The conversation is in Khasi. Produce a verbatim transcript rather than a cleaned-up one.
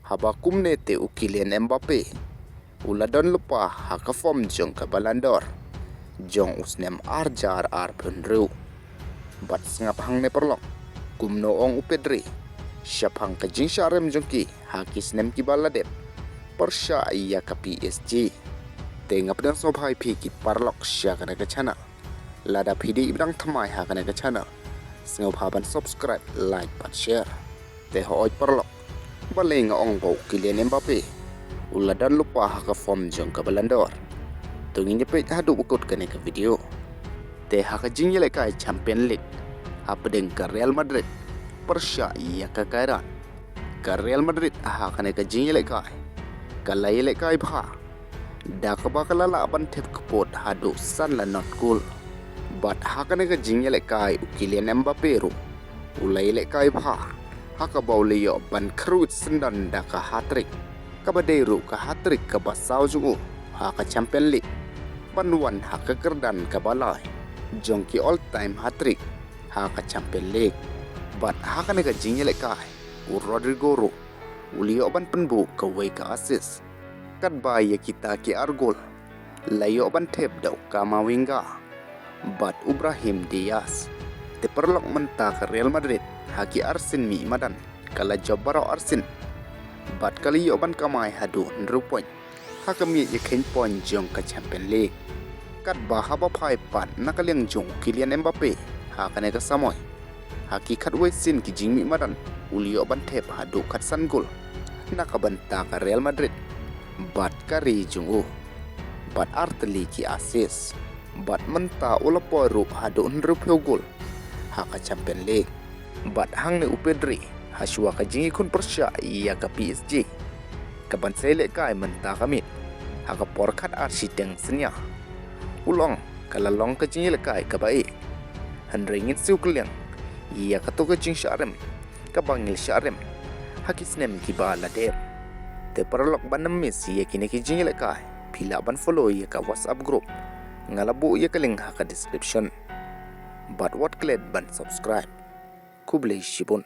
Haba kumne te u Kylian Mbappe u la don lypa ha ka form jong ka Ballon d'Or jong u snem ar hajar arphew hynriew. Bad sngap hangne paralok, kumno ong u Pedri shaphang ka jingshah rem jong ki ha ki snem kiba la dep pyrshah ïa ka P S G. Te nga pdiang sngewbha ïa phi ki paralok sha kane ka channel. Lada phi dei ba dang thymmai ha kane ka channel, sngewbha ban subscribe, like bad share. Te hooid paralok, balei nga ong ba u Kylian Mbappe u la don lypa ha ka form jong ka Ballon d'Or? To ngin ïa peit haduh ba kut kane ka video. Te ha ka jingïalehkai Champions League hapdeng ka Real Madrid pyrshah ïa ka Kairat, ka Real Madrid ha kane ka jingïalehkai ka la ïalehkai bha, da kaba ka la lah ban thep kput haduh san la nod kol. Bad ha kane ka jingïalehkai u Kylian Mbappe ruh u la ïalehkai bha, ha kaba u la ïoh ban kyrwit syndon da ka hat-trick, kaba dei ruh ka hat-trick kaba saw jong u ha ka Champions League, ban wan ha ka kyrdan kaba lai jong ki all time hat-trick ha ka Champions League. Bad ha kane ka jingïalehkai u Rodrygo ruh u la ïoh ban pynbuh kawei ka assist. Katba ïa kita ki ar gol la ïoh ban thep da u Camavinga bad u Brahim Diaz. Te paralok, mynta ka Real Madrid ha ki arsien mih madan ka la jop baroh arsien, bad ka la ïoh ban kamai haduh hynriew point ha ka miej ïakheiñ point jong ka Champions League. Katba haba phai pat na ka liang jong u Kylian Mbappe ha kane ka samoi, ha ki khatwei sien ki jingmih madan u la ïoh ban thep haduh khatsan gol na ka bynta ka Real Madrid bad ka ri jong u, bad artylli ki assist. Bad mynta u la poi ruh haduh hynriewphew gol ha ka Champions League. Bad hangne u Pedri, ha shuwa ka jingïakhun pyrshah ïa ka P S G kaban sa ïalehkai mynta ka miet ha ka por khatar shiteng synñia, u la ong ka la long ka jingïalehkai kaba eh. Hynrei ngin siew kylliang ïa kato ka jingshah rem kaba ngi la shah rem ha ki snem kiba la dep. Te paralok, ban ym miss ïa kine ki jingïalehkai, phi lah ban follow ïa ka WhatsApp group, nga la buh ïa ka link ha ka description. Bad wat klet ban subscribe. Khublei shibun.